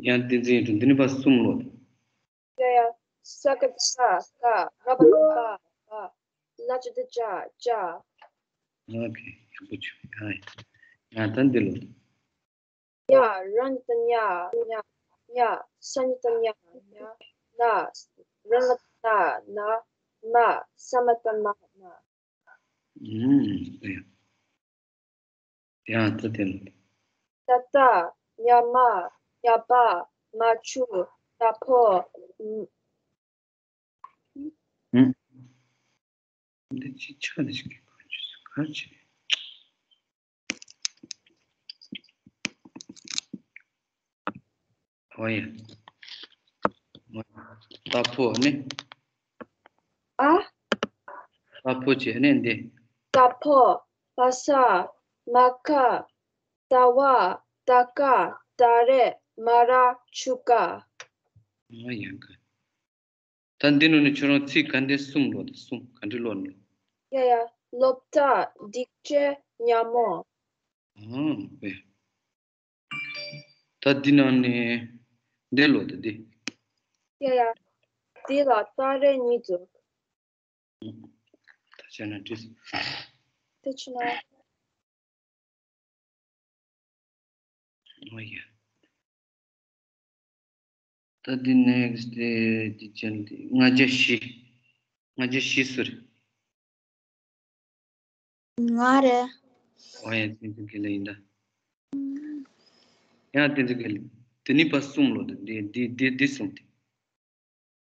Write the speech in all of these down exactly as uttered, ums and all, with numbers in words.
ཡང་བསྟན་འཛིན་ཡིན་འགྲོ། འདི་ནི་པ་གསུམ་ལོ། ཡ་ཡ། ས་ཀ་ཏ་ས་ཀ། ར་བ་ཏ་རྦ་བ། ལ་ཇ་ཏ་ལྗ་ལྗ། ཨོ་ཁེ། ཡག་པོ་བྱུང་། ཡ་ཡ། ཡང་ད་འདི་ལོ། ཉ། ར་ཉ་ཏ་ཉ་ཉ། ཉ། ས་ཉ་ཏ་ཉ་ཉ། ན། ར་ན་ཏ་ན་ན། མ། ས་མ་ཏ་མ་མ། ཨུམ། ཡང་ད་དེ་ལ། ཏ་ཏ། ཉ་མ། ཉ་པ། མ་ཆུ། ཉ་ཕོ། ཨུམ། འདི་ཅི་ཆ་ནི་ཞིག་གི་གོ་ཅི་སུ་གར་ཅི། ཨོ་ཡ། ཏ་ཕོ་ནི། ཨ། ཏ་ཕོ་བྱས་ནས་འདི། ཏ་ཕོ། པ་ས། མ་ཁ། ཏ་བ། ཏ་ཀ། ཏ་རེ། མ་ར། ཆུ་ཀ། ཨོ་ཡ་ག། ད་འདི་ནང་ནས་ཁྱོད་རང་ཚིག་ག་འདྲའི་གསུམ་ལོ་དང་གསུམ་ག་འདྲའི་ལོ་ནི། ཡ་ཡ། སློབ་གྲྭ། སྒྲིག་ཆས། ཉ་མོ། ཨང་། དཔེ། ད་འདི་ནང་ནས་འདི་ལོ་དང་འདི། ཡ་ཡ། འདི་ལ་ཏ་རེ་གཉིས་འདུག་ད་བྱས་ན་འགྲིག་སོང་། དེ་ཕྱི་ན། ཨོ་ཡ། ད་འདི་ནེག་སི་ཊི་དེ་འདི་ཅན་དེ་ལྔ་བརྒྱ་བཞི། ལྔ་བརྒྱ་བཞི་སུ་རེད། ང་རེད། ཨོ་ཡ། བསྟན་འཛིན་དགེ་ལེགས་ཡིན་ད། ཡང་བསྟན་འཛིན་དགེ་ལེགས། དེ་ནི་པ་གསུམ་ལོ་དང་འདི་འདི་འདི་འདི་གསུམ་དེ།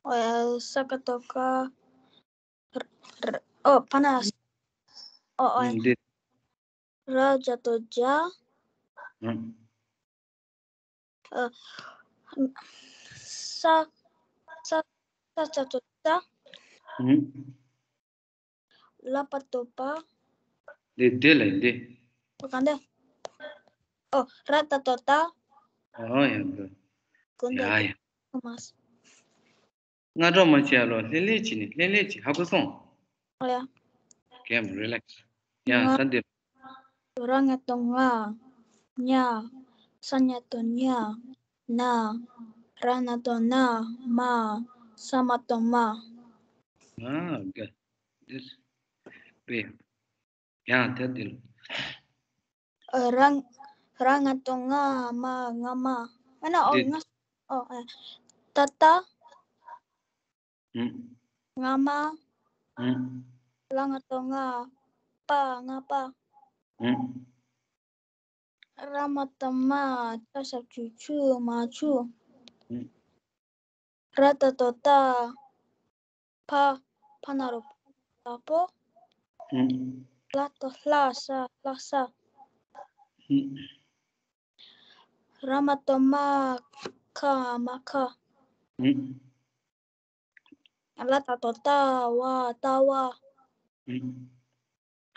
ཨོ་ཡ། ས་ཀ་ཏོ་ཀ། ར་ར་ཨོ་པ་ན། ཨོ་ཨོ། ཨུམ། འདི། ར་ཇ་ཏོ་རྗ། ཨུམ། ཨ། ས། ས། ས་ཏ་ཏོ་ཏ། ཨུམ། ལ་པ་ཏོ་པ། འདི་འདི་ལ་འདི། ཨོ་ག་འདི། ཨོ་ར་ཏ་ཏོ་ཏ། ཨོ་ཡ་འདི། གུན་ཏ། ཡ་ཡ། ཨོ་མ་སི། སྔ་དྲོ་མ་བྱས་ལོ། ལྷན་ལྷན་གྱིས་ནི། ལྷན་ལྷན་གྱིས། ཧ་གོ་སོང་། ཨོ་ཡ། གེམ་རི་ལེག་སི། ཡ་ང་ད་འདི། ར་ང་ཏོ་ང་། ཉ། ས་ཉ་ཏོ་ཉ། ན། ར་ན་ཏོ་ན། མ། ས་མ་ཏོ་མ། ཨ་ག། འདི་དཔེ། ཡང་དེ་འདི་ལ། ཨ། ར། ར་ང་ཏོ་ང་མ་ང་མ། ཨ་ན་ཨོ་འདི། ང་། ཨོ་ཨ། ཏ་ཏ། ཨུམ། ང་མ། ཨུམ། ལ་ང་ཏོ་ལྔ། པ། ལྔ་པ། ཨུམ། ར་མ་ཏ་མ། ཆ་ཞབས་ཀྱུ་ཆུ། མ་ཆུ། ཨུམ། ར་ཏ་ཏོ་རྟ། ཕ། ཕ་ན་རོ་བ། བ་པོ། ཨུམ། ལ་ཏ་ལྷ། ས། ལྷ་ས། ཨུམ། ར་མ་ཏ་མ། ཁ། མ་ཁ། ཨུམ། ལ་ཏ་ཏོ་རྟ། བ། རྟ་བ། ཨུམ།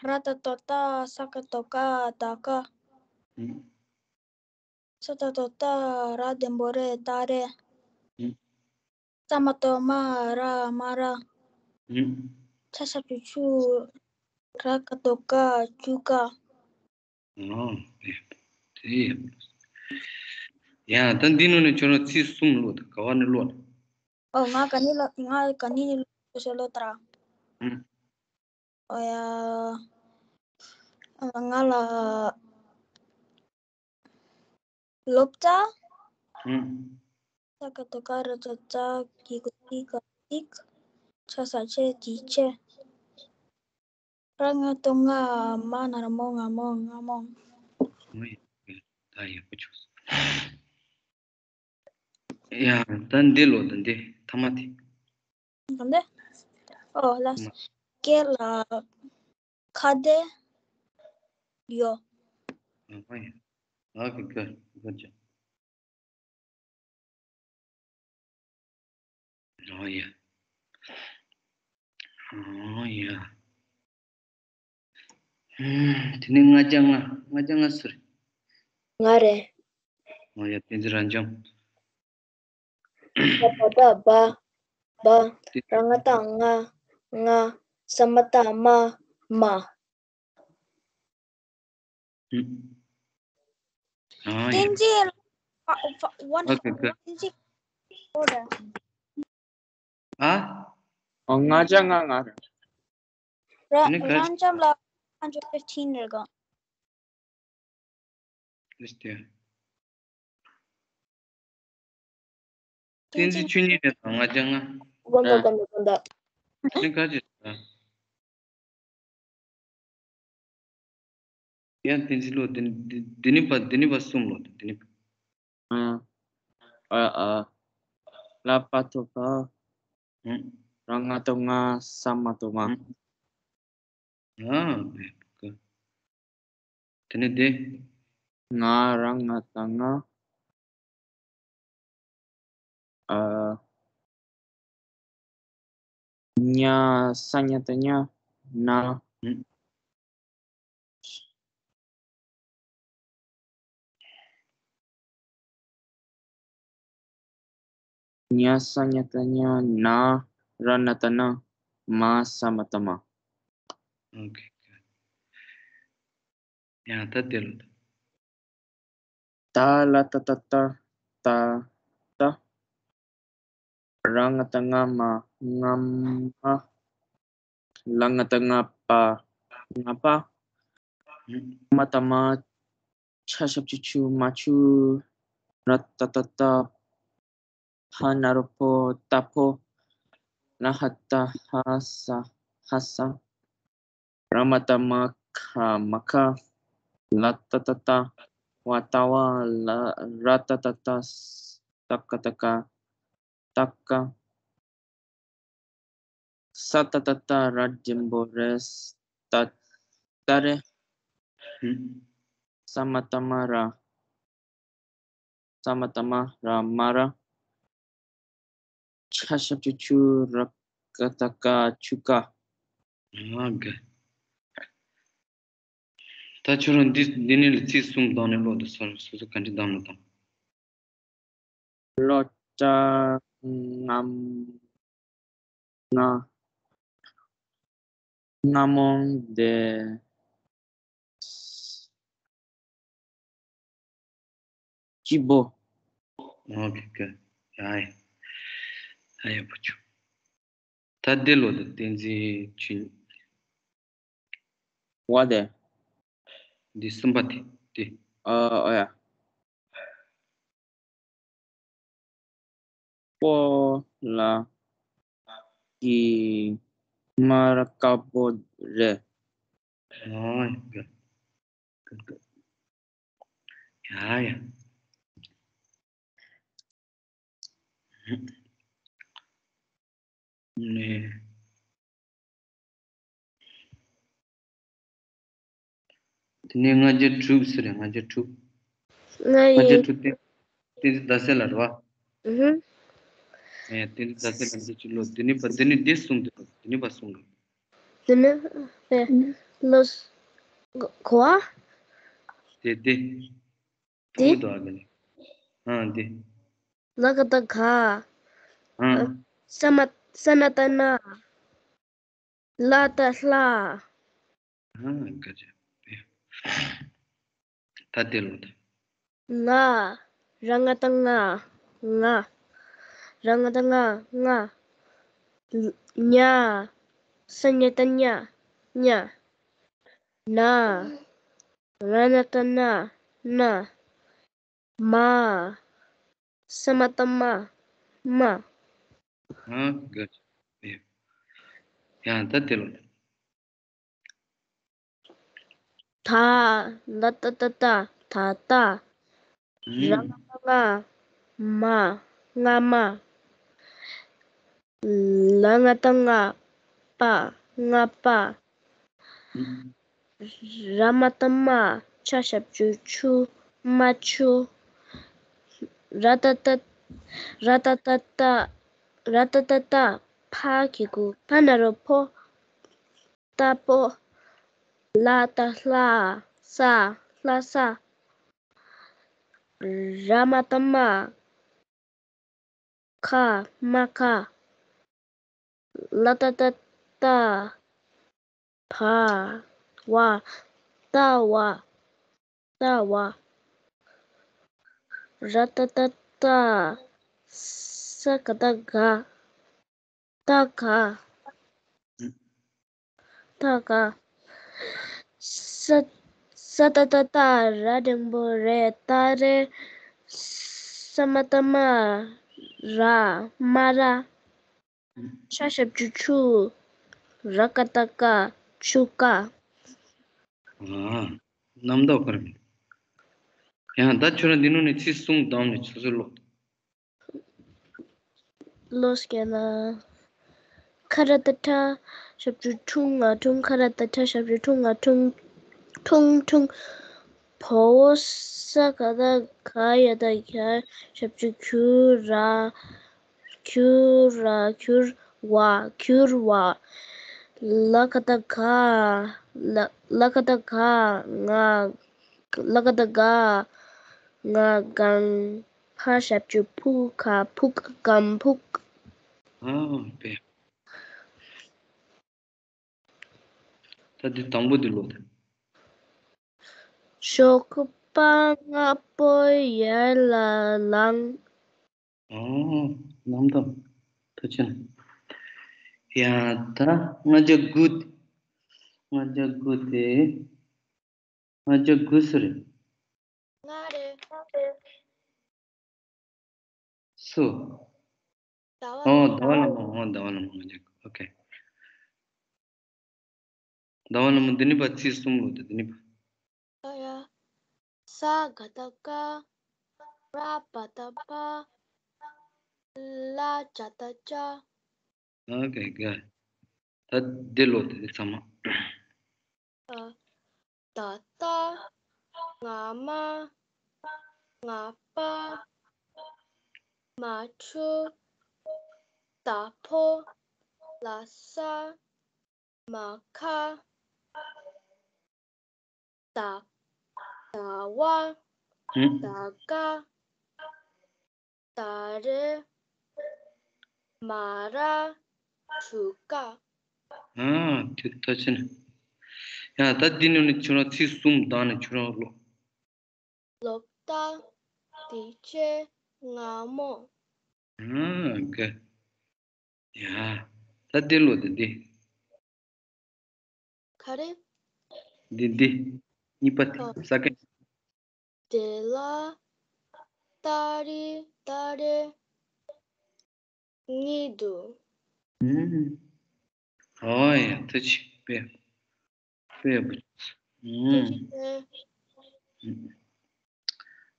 ར་ཏ་ཏོ་རྟ། ས་ཀ་ཏོ་སྐ། སྐ། ཨུམ། ས་ཏ་ཏོ་སྟ། ར་ལྡེ་མོ་རེ། རྟ་རེ། ཨུམ། ས་མ་ཏོ་སྨ། སྨ་རེ། ཨུམ། ཆ་ཞབས་ཀྱུ་ཆུ། ཆུ། ར་ཀ་ཏོ་སྐ། སྐ། ཨོ། དེ་ཡིན། ཡང་ད་འདི་ནང་ནས་ཁྱོད་རང་ཚིག་གསུམ་ཀློག་དང་། ག་བ་ནས་ཀློག་ན། ཨོ། ང་ག་ནས་ཀློག་ང་ག་ནས་ནས་ཀློག་ཞེས་ཀློག་དང་། ཨུམ། ཨོ་ཡ། ང་ལ། སློབ་གྲྭ། ཨུམ། ས་ཀ་ཏོ་སྐ། ར་ཏ་ཏོ་རྟ། གི་གུ་གི་ག་གིག་ཆ་ས་ཆས། ཅི་ཆས། ར་ང་ཏོ་རྔ། མ་ན་རོ་མོ། རྔ་མོ། རྔ་མོ། ཨོ་ཡ། ད་ཡག་པོ་བྱུང་སོང་། ཡ། ད་འདི་ཀློག་དང་། འདི་ཐ་མ་དེ། འདི། ཨོ་ལགས། ཐ་མ། སྐེ་ལ་ཁ་བརྡ་ཡོད། ཨ་ཡ། ཨ་ཀི་ཀི་ཀི་ཅི། ཨོ་ཡ། ཨོ་ཡ། ཨུམ། དེ་ནས་ལྔ་བརྒྱ་ལྔ། ལྔ་བརྒྱ་ལྔ་སུ་རེད། ང་རེད། ཨོ་ཡ། བསྟན་འཛིན་རབ་འབྱམས། ས་པ་ཏ་སྦ། སྦ། དེ། ར་ང་ཏ་རྔ། རྔ། ས་མ་ཏ་སྨ། སྨ། ཨུམ། ཨོ་ཡ། བསྟན་འཛིན། One, okay, okay. One is it? Hold on. ཨ། ཨ། ང་ཅག་ང་ང་རེད། ར- དེ་ནི་ག- རང་ཅག་ལ་hundred fifteen རེད་ག། ཨེ་སྟེ། བསྟན་འཛིན་ཆོས་ཉིད་རེད་དང་ང་ཅག་ང་། དགོན་པ་དགོན་པ་དགོན་པ། དེ་ནི་ག་ཅི་རེད། ཡང་བསྟན་འཛིན་ལོ་འདི་འདི་འདི་ནི་པ་འདི་ནི་པ་གསུམ་ལོ་འདི་ནི་པ། ཨ་ཨ་ཨ། ལ་པ་ཐོ་པ། ཧུམ། ར་ང་ཏོ་ང་། ས་མ་ཏོ་མ། ཧུམ། ཨ་བེ་ཀ། དེ་ནི་འདི། ང་ར་ང་ཏ་ང་། ཨ། ཉ་ས་ཉ་ཏ་ཉ། ན། ཧུམ། ཉ་ས་ཉ་ཏ་ཉ། ན། ར་ན་ཏ་ན། མ་ས་མ་ཏ་མ། ཨོ་ཁེ། ཡང་ད་དེ་ལ། ད་ལ་ཏ་ཏ་ཏ། ཏ། ཏ། ར་ང་ཏ་ང་། མ། ང་མ། ལ་ང་ཏ་ལྔ་པ། ལྔ་པ། མ་ཏ་མ། ཆ་ཞབས་ཀྱུ་ཆུ། མ་ཆུ། ར་ཏ་ཏ་ཏ། ཕ་ན་རོ་ཕོ། རྟ་ཕོ། ལ་ཧ་ཏ་ལྷ་ས། ལྷ་ས། ར་མ་ཏ་མ། ཁ་མ་ཁ། ལ་ཏ་ཏ་ཏ། བ་ཏ་བ། ལ་ར་ཏ་ཏ་ཏ། ཏ་ཀ་ཏ་ཀ། ཏ་ཀ། ས་ཏ་ཏ་ཏ། ར་འགྲེང་བུ་རེ། ཏ་ཏ་རེ། ཧུམ། ས་མ་ཏ་མ་ར། ས་མ་ཏ་མ་ར་མ་ར། ཆ་ཞབས་ཀྱུ་ཆུ། ར་ཀ་ཏ་ཀ། ཆུ་ཀ། ཨ་ག། ད་ཁྱོད་རང་འདི་འདི་ནས་ལ་ཚིག་གསུམ་བཏང་ནས་ཀློག་དང་། སོ་སོ་སོ་ག་འདྲ་བཏང་ན་བཏང་། ལོ་ཀྲ་ང་ང་། རྔ་མོང་དེ། སྐྱིད་པོ། ཨོ་ཁེ་ཁེ། ཡ་ཡ། ཡ་ཡ་པོ་ཆུ། ད་འདི་ལོ་དེ་བསྟན་འཛིན་ཆོས། བ་དེ། འདི་གསུམ་པ་དེ་དེ། ཨ་ཨ་ཡ། སྤོ་ལགས་ཀྱི་མ་ར་དཀར་པོ་རེད། ཨོ་ཡ། ཡ་ཡ། ནས། དེ་ནས་ལྔ་བརྒྱ་དྲུག་ཟེར་རེད། ལྔ་བརྒྱ་དྲུག་ལྔ་བརྒྱ་དྲུག་བསྟན་འཛིན་ཟླ་གསལ་ལགས་རེད་བ། ཨུ་ཧུ། ཨེ། བསྟན་འཛིན་ཟླ་གསལ་ལགས་འདི་ཅི་ལོ། དེ་ནི་པ་དེ་ནི་འདི་གསུངས་འདུག་དེ་ནི་པ་གསུངས་འདུག་དེ་ནི་པ་ལོ་གོ་བ། དེ་དེ། དེ། ཨུ་དོ་ཨ་ག་ནི། ཨ་འདི། ལ་ག་ཏ་ག་ཨ། ས་མ་ས་ན་ཏ་ན། ལ་ཏ་ལྷ། ཨ་ག་ཅི། ད་དེ་ལོ་ད། ང་། ར་ང་ཏ་ང་། ང་། ར་ང་ཏ་ང་། ང་། ཉ། ས་ཉ་ཏ་ཉ། ཉ། ན། ར་ན་ཏ་ན། ན། མ། ས་མ་ཏ་མ། མ། ཨ་ག་ཅི། ཡང་ད་དེ་ལོ། ད། ལ་ཏ་ཏ་ཏ། ད་ལྟ། ཨུ། ར་ང་ཏ་རྔ། མ། རྔ་མ། ལ་ང་ཏ་ལྔ་པ། རྔ་པ། ཨུ། ར་མ་ཏ་རྨ། ཆ་ཞབས་ཀྱུ་ཆུ། རྨ་ཆུ། ར་ཏ་ཏ། ར་ཏ་ཏ་ཏ། ར་ཏ་ཏ་ཏ། ཕ་གི་གུ་ཕ་ན་རོ་ཕོ། རྟ་ཕོ། ལ་ཏ་ལྷ། ས། ལྷ་ས། ར་མ་ཏ་རྨ། ཁ། རྨ་ཁ། ལ་ཏ་ཏ་ཏ། བ། བ། ལྟ་བ། ལྟ་བ། ར་ཏ་ཏ་རྟ། ས་ག་བཏགས་སྒ། རྟ་ག། རྟ་ག། ས། ས་ཏ་བཏགས་སྟ། ར་འགྲེང་བུ་རེ། སྟ་རེ། ས་མ་བཏགས་སྨ། ར། སྨ་ར། ཆ་ཞབས་ཀྱུ་ཆུ། ར་ཀ་བཏགས་སྐ། ཆུ་སྐ། ཨ། རྣམ་དག་ག་རེ་མིན། ཡང་ད་ཁྱོད་རང་འདི་ནང་ནས་ཚིག་གསུམ་བདམས་ནས་སོ་སོས་ཀློག། ཀློག་སྐད་ན། ཁ་ར་ཏ་ཁྲ་ཞབས་ཀྱུ་ཁྲུ་ང་ཁྲུང་། ཁ་ར་ཏ་ཁྲ་ཞབས་ཀྱུ་ཁྲུ་ང་ཁྲུང་། ཁྲུང་ཁྲུང་། བ་འོག་ས་ག་བཏགས་སྒ། ཡ་བཏགས་སྒྱ། ཞབས་ཀྱུ་སྒྱུ་ར། སྒྱུ་ར་སྒྱུར་བ། སྒྱུར་བ། ལ་ག་བཏགས་ལྒ། ལ། ལ་ག་བཏགས་ལྒ། ང་། ལ་ག་བཏགས་ལྒ། ང་སྒང་། ཕ་ཞབས་ཀྱུ་ཕུ་ག་ཕུག་སྒམ་ཕུག་ཨ་པེ། ད་འདི་དང་པོ་འདི་ཀློག་དང་། ཞོགས་པ་སྔ་པོ་ཡར་ལ་ལངས། ཨོ། རྣམ་དག་ཐུགས་རྗེ་གནང་། ཡ་ད་ལྔ་བརྒྱ་དགུ། ལྔ་བརྒྱ་དགུ་དེ། ལྔ་བརྒྱ་དགུ་སུ་རེད། ང་རེད། སུ། ཟླ་བ། ཨོ། ཟླ་བ་ལྷ་མོ། ཨོ། ཟླ་བ་ལྷ་མོ། ལྔ་བརྒྱ་དགུ། ཨོ་ཁེ། ཟླ་བ་ལྷ་མོ། འདི་ནི་པ་ཚིག་གསུམ་ལོ་དེ། འདི་ནི་པ། ཨ་ཡ། ས་ག་བཏགས་སྐ། ར་བ་བཏགས་རྦ། ལ་ཇ་བཏགས་ལྕགས། ཨོ་ཁེ་ག། ད་འདི་ཀློག་དེ་ཚང་མ། ཨ། ད་རྟ། ང་མ། ང་པ། མ་ཁྲུ། ད་ཕོ། ལ་ས། མ་ཁ། ད། ད་བ། ཧུམ། ད་ག། ད་རེ། མ་ར། ཆུ་ཀ་ཨ་དེ་ད་ཕྱིན། ཡ་ད་འདི་ནང་ནས་ཁྱོད་རང་ཚིག་གསུམ་བདམས་ནས་ཁྱོད་རང་ཀློག། ལོག་ལྟ། དེ་ཆེ། ང་མོ། ཨ་ག། ཡ། ད་འདི་ཀློག་དེ་འདི། ག་རེ། འདི་འདི། གཉིས་པ་དེ། ཨ། ས་ཀན། དེ་ལ་ཏ་རི་ཏ་རེ་གཉིས་འདུག་ཨུམ། ཨོ་ཡ། ཐུགས་རྗེ་ཆེ། དཔེ། དཔེ་ཡག་པོ། ཨུམ། ཐུགས་རྗེ་ཆེ།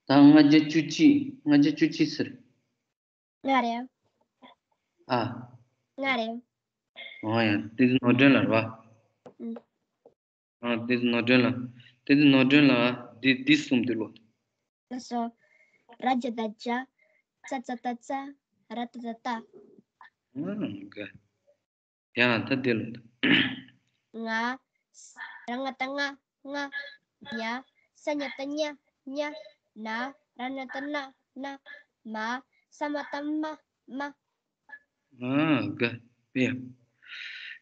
ད་ལྔ་བརྒྱ་བཅུ་གཅིག་ལྔ་བརྒྱ་བཅུ་གཅིག་ཟེར། ང་རེད། ཨ། ང་རེད། ཨོ་ཡ། དེ་ནོར་སྒྲོན་ལགས་རེད་པ། ཨུམ། ཨ་དེ་ནོར་སྒྲོན་ལགས། དེ་ནོར་སྒྲོན་ལགས། འདི་འདི་གསུམ་འདི་ཀློག། ལགས་སོ། ར་ཇ་བཏགས་རྗ། ཙ་ཙ་བཏགས་རྩ། ར་ཏ་བཏགས་རྟ། ཨང་ག། ཡ་ད་འདི་ཀློག། ང་། ས། ར་ང་བཏགས་སྔ། སྔ། ཉ། ས་ཉ་བཏགས་ཉ། ཉ། ན། ར་ན་བཏགས་ན། ན། མ། ས་མ་བཏགས་སྨ། སྨ། ཨང་ག། ཡ།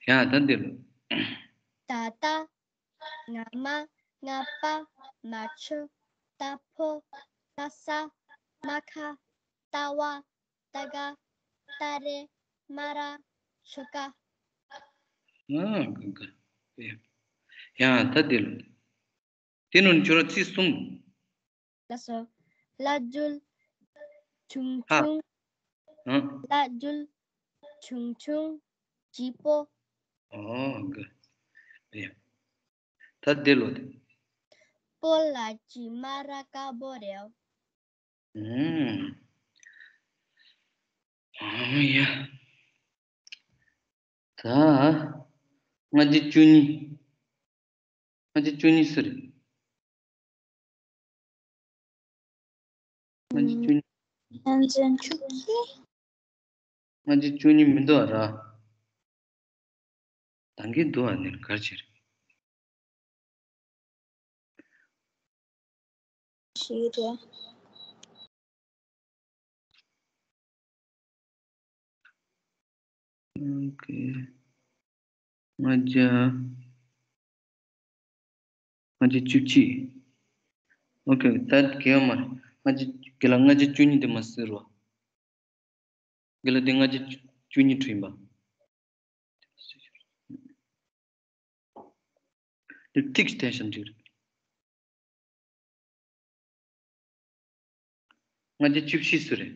ཡ་ད་འདི་ཀློག། ད་རྟ། ང་མ། སྔ་པ། མ་ཁྲུ། རྟ་ཕོ། རྟ་ས། སྨ་ཁ། རྟ་བ། རྟ་ག། རྟ་རེ། སྨ་ར། ཆུ་ཀ་ཨང་ག་ག། ཡ་ད་འདི་ཀློག། དེ་ནང་ནས་ཁྱོད་རང་ཚིག་གསུམ། ལགས་སོ། ལྷ་རྒྱུད་ཆུང་ཧ། ཆུང་། ཨང་། ལྷ་རྒྱུད་ཆུང་ཆུང་། སྐྱིད་པོ། ཨོ་ག། ཡ། ད་འདི་ཀློག་དེ། སྤོ་ལགས་ཀྱི་སྨ་ར་དཀར་པོ་རེད། ཨུམ། ཨོ་ཡ། ད། ལྔ་བརྒྱ་བཅུ་གཉིས། ལྔ་བརྒྱ་བཅུ་གཉིས་སུ་རེད། ལྔ་བརྒྱ་བཅུ་གཉིས། ཡང་ཅན་ཆུ་ཁྱི། ལྔ་བརྒྱ་བཅུ་གཉིས་མི་འདུག་ཨ་ར། ད་གིན་འདུག་ཨ་ནི་ག་རེ་བྱེད་རེད། ཞིག་རེད། ཨོ་ཁེ། ལྔ་བརྒྱ། ལྔ་བརྒྱ་བཅུ་གཅིག་ཨོ་ཁེ། ད་གས་ཡོད་མ་རེད། ལྔ་བརྒྱ། དེ་ལ་ལྔ་བརྒྱ་བཅུ་གཉིས་དེ་མ་ཟེར་བ། དེ་ལ་དེ་ལྔ་བརྒྱ་བཅུ་གཉིས་བྲིས་པ། དེ་ཐིག་བལྟས་ཤིང་འབྲི་རེད། ལྔ་བརྒྱ་བཅུ་བཞི་ཟེར་རེད།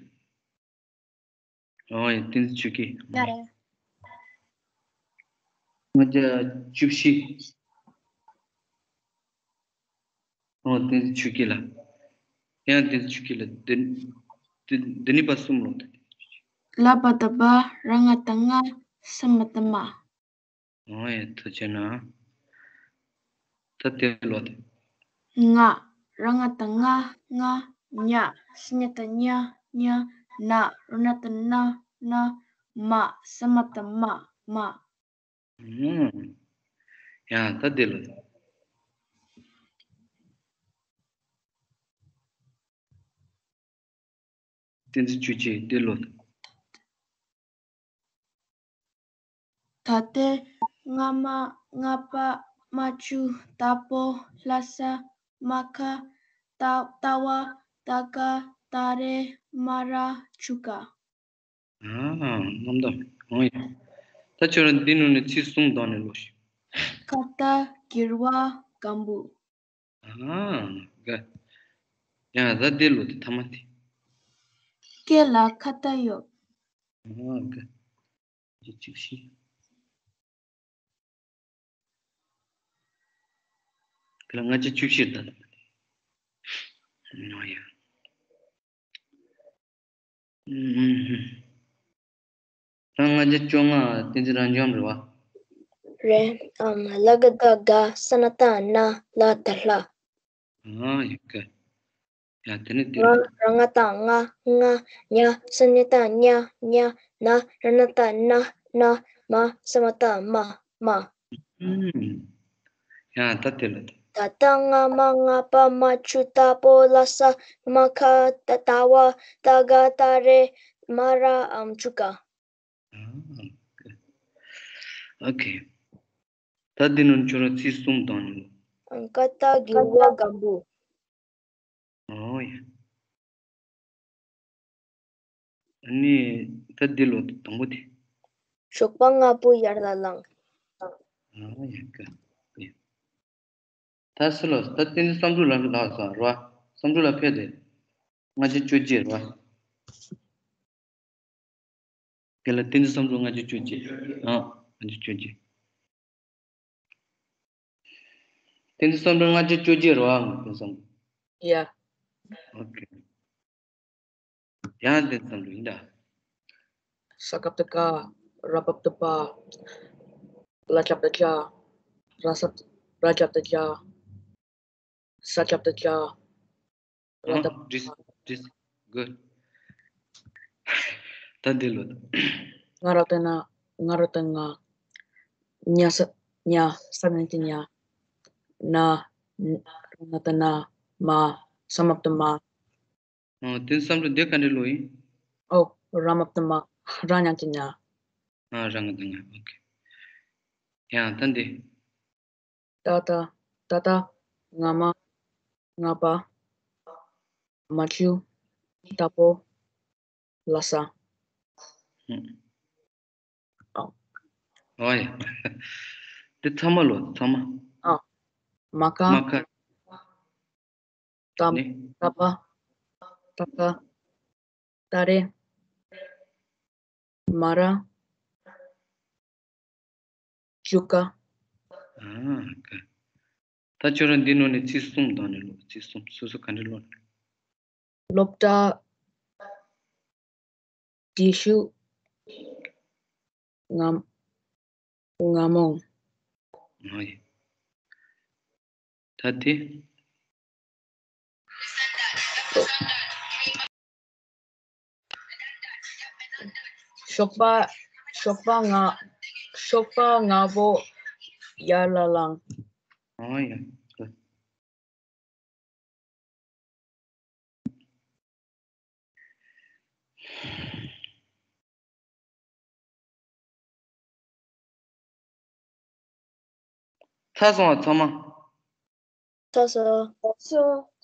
ཨོ་ཡ། བསྟན་འཛིན་ཆོས་སྐྱིད། ཡ་རེད། ལྔ་བརྒྱ་བཅུ་བཞི། ཨོ། བསྟན་འཛིན་ཆོས་སྐྱིད་ལ། ཡང་བསྟན་འཛིན་ཆོས་སྐྱིད་ལ་འདི། འདི་འདི་ནི་པ་གསུམ་ལོ། ལ་པ་བཏགས་པ། ར་ང་བཏགས་རྔ། ས་མ་བཏགས་སྨ། ཨོ་ཡ། ཐུགས་རྗེ་གནང་། ད་དེ་ལོ་དེ། ང་། ར་ང་བཏགས་རྔ། རྔ། ཉ། ས་ཉ་བཏགས་ཉ། ཉ། ན། རོ་ན་བཏགས་ན། ན། མ། ས་མ་བཏགས་སྨ། སྨ། ཨུམ། ཡང་ད་དེ་ལོ། བསྟན་འཛིན་ཆོས་སྐྱིད་དེ་ལོ། ད་ལྟའི་རྔ་མ། རྔ་པ། རྨ་ཆུ། རྟ་ཕོ། ལྷ་ས། རྨ་ཁ། རྟ། རྟ་བ། རྟ་སྒ། རྟ་རེ། རྨ་ར། ཆུ་སྒ། ཨ། རྔམ་དང་། ཨོ་ཡ། ད་ཁྱོད་རང་འདི་ནང་ནས་ཚིག་གསུམ་བདམས་ནས་ཀློག་ཤིག་ཁ་བཏགས་གྱི་ར་བ་སྒམ་པོ། ཨ། ག་ཡང་ད་འདི་ལོ་དེ་ཐ་མ་དེ། སྐེ་ལ་ཁ་བཏགས་ཡོད། ཨ། ག་ཅི་ཅིག་ཤི། དེ་ལ་ལྔ་བཅུ་བཅུ་བཞི་ད། ཨོ་ཡ། ཨུམ། ཨུམ། ཧུམ། རང་ལྔ་བརྒྱ་བཅོ་ལྔ་བསྟན་འཛིན་རབ་འབྱམས་རེད་བ། རེད། ཨམ། ལ་ག་བཏགས་ལྒ། ས་ན་བཏགས་སྣ། ལ་བཏགས་ལྷ། ཨ་ཡ། ག་ཡ། དེ་ནི་དེ་རང་རེད། ར་ང་བཏགས་རྔ། རྔ། ཉ། ས་ཉ་བཏགས་ཉ། ཉ། ན། རོ་ན་བཏགས་ན། ན། མ། ས་མ་བཏགས་སྨ། སྨ། ཨུམ། ཡང་ད་དེ་ལ་ད། ད་ལྟ་རྔ་མ། རྔ་པ། རྨ་ཆུ། རྟ་ཕོ། ལྷ་ས། རྨ་ཁ། རྟ། རྟ་བ། རྟ་སྒ། རྟ་རེ། རྨ་ར། ཨམ། ཆུ་སྒ། ཨོ་ཁེ། ད་འདི་ནང་ཁྱོད་རང་ཚིག་གསུམ་བདམས་ནས། ཀ་བཏགས་གི་ར་བ་སྒམ་པོ། ཨོ་ཡ། ཨ་ནི་ད་འདི་ལོ་དང་པོ་དེ། ཞོགས་པ་སྔ་པོ་ཡར་ལ་ལངས། ཨོ་ཡ། ཀ་ཡ། ད་སུ་ལ། ད་བསྟན་འཛིན་བསམ་གྲུབ་ལ་ལགས་སོ་ར། བསམ་གྲུབ་ལ་ཕེབས་ཏེ། ལྔ་བཅུ་བཅོ་བརྒྱད་ར། དེ་ལ་བསྟན་འཛིན་བསམ་གྲུབ་ལྔ་བཅུ་བཅོ་བརྒྱད། ཨ། ལྔ་བཅུ་བཅོ་བརྒྱད། བསྟན་འཛིན་བསམ་གྲུབ་ལྔ་བཅུ་བཅོ་བརྒྱད་ར། བསྟན་འཛིན་བསམ་གྲུབ། ཡ། ཨོ་ཁེ། ཡང་བསྟན་འཛིན་བསམ་གྲུབ་ཡིན་ད། ས་ཀ་བཏགས་སྐ། ར་བ་བཏགས་རྦ། ལ་ཇ་བཏགས་ལྗ། ར་ས། ར་ཇ་བཏགས་རྗ། ས་ཇ་བཏགས་སྦྱ། ར་ཨ། བཏགས། བྲིས། བྲིས། གུཌ། ད་འདི་ལོ། ང་ར་བཏགས་ང་། ང་ར་བཏགས་ང་། ཉ་ས། ཉ། ས་ཉ་བཏགས་ཉ། ན། ན་བཏགས་ན། མ། ས་མ་བཏགས་སྨ། ཨོ། དེ་བསམ་གྲུབ་འདི་ག་འདྲ་ལོ་ཡིན། ཨོ། ར་མ་བཏགས་རྨ། ར་ཉ་བཏགས་ཉ། ཨ། ར་ང་བཏགས་ང་། ཨོ་ཁེ། ཡང་ད་འདི། ད་ལྟ། ད་ལྟ། རྔ་མ། རྔ་པ། རྨ་ཆུ། རྟ་ཕོ། ལྷ་ས། ཧུམ། ཨོ། ཨོ་ཡ། འདི་ཚང་མ་ལོ། ཚང་མ། ཨ། རྨ་ཁ། རྨ་ཁ། རྟ། ནི། རྟ་པ། རྟ་སྒ། རྟ་རེ། མ་ར། ཆུ་སྒ། ཨ། ཀ། ད་ཁྱོད་རང་འདི་ནང་ནས་ཚིག་གསུམ་བདམས་ནས་ཀློག། ཚིག་གསུམ། སོ་སོ་ག་འདྲ་ཀློག། སློབ་གྲྭ། འདི་ཤུ། རྔ། རྔ་མོང་། ཨ་ཡ། ད་དེ། ཞོགས་པ། ཞོགས་པ་སྔ། ཞོགས་པ་སྔ་པོ་ཡར་ལ་ལངས། ཨ་ཡ། ཚར་སོང་བ་ཚང་མ། ཚར་སོང་། ཚར་སོང་།